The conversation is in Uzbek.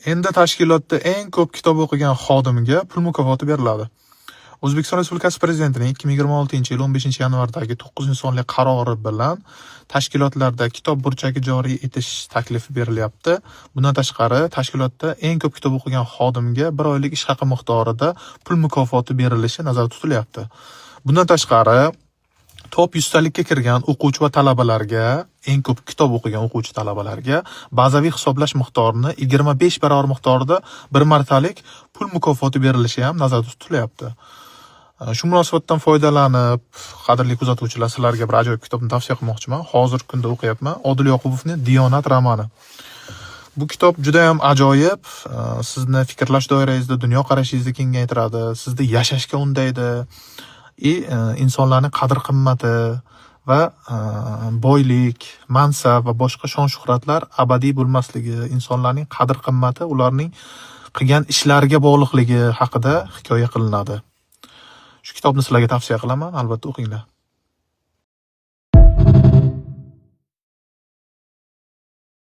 Endi tashkilotda eng ko'p kitob o'qigan xodimga pul mukofoti beriladi. O'zbekiston Respublikasi Prezidentining 2026-yil 15-yanvardagi 9-sonli qarori bilan tashkilotlarda kitob burchagi joriy etish taklifi berilyapti. Bundan tashqari, tashkilotda eng ko'p kitob o'qigan xodimga bir oylik ish haqi miqdorida pul mukofoti berilishi nazarda tutilyapti. Bundan tashqari, top 100 talikka kirgan o'quvchi va talabalarga, eng ko'p kitob o'qigan o'quvchi talabalarga bazaviy hisoblash miqdorini 25 barobar miqdorida bir martalik pul mukofoti berilishi ham nazarda tutilyapti. Shu munosabatdan foydalanib, qadrli kuzatuvchilar, sizlarga bir ajoyib kitobni tavsiya qilmoqchiman. Hozirgi kunda o'qiyapman. Odil Yoqubovning Diyonat romani. Bu kitob juda ham ajoyib, sizni fikrlash doirangizni, dunyoqarashingizni kengaytiradi, sizni yashashga undaydi. И insonlarning qadr-qimmati va boylik, mansab va boshqa shon-shuhratlar abadiy bo'lmasligi, insonlarning qadr-qimmati ularning qilgan ishlariga bog'liqligi haqida hikoya qilinadi. Shu kitobni sizlarga tavsiya qilaman, albatta o'qinglar.